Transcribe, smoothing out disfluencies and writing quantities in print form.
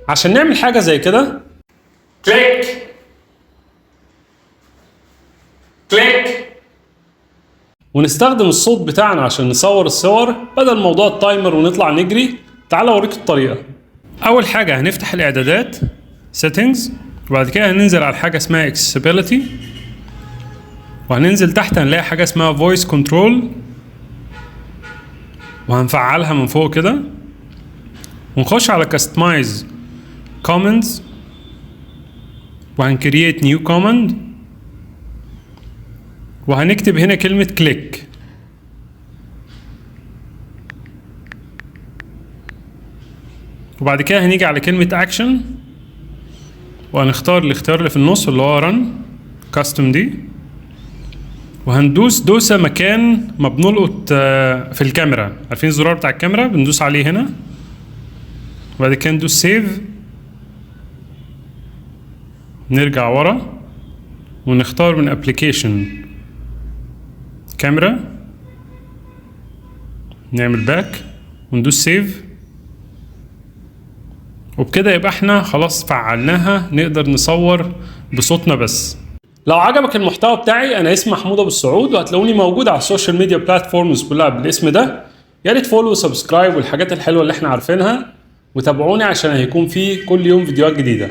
عشان نعمل حاجة زي كده، click click، ونستخدم الصوت بتاعنا عشان نصور الصور بدل موضوع ال timer ونطلع نجري. تعال اوريك الطريقة. اول حاجة هنفتح الاعدادات settings، وبعد كده هننزل على حاجة اسمها accessibility، وهننزل تحت هنلاقي حاجة اسمها voice control، وهنفعلها من فوق كده، ونخش على customize commands، وهن create new command، وهنكتب هنا كلمة click. وبعد كده هنيجي على كلمة action، وهنختار الاختيار اللي في النص اللي هو run custom دي، وهندوس دوسة مكان ما بنلقط في الكاميرا. عارفين الزرار بتاع الكاميرا؟ بندوس عليه هنا، وبعد كده ندوس save، نرجع ورا ونختار من application كاميرا، نعمل back وندوس save، وبكده يبقى احنا خلاص فعلناها، نقدر نصور بصوتنا بس. لو عجبك المحتوى بتاعي، انا اسمي محمود ابو السعود، وهتلاقوني موجود على ال social media platforms كلها بالاسم ده. يا ريت follow و subscribe والحاجات الحلوه اللي احنا عارفينها، وتابعوني عشان هيكون في كل يوم فيديوهات جديده.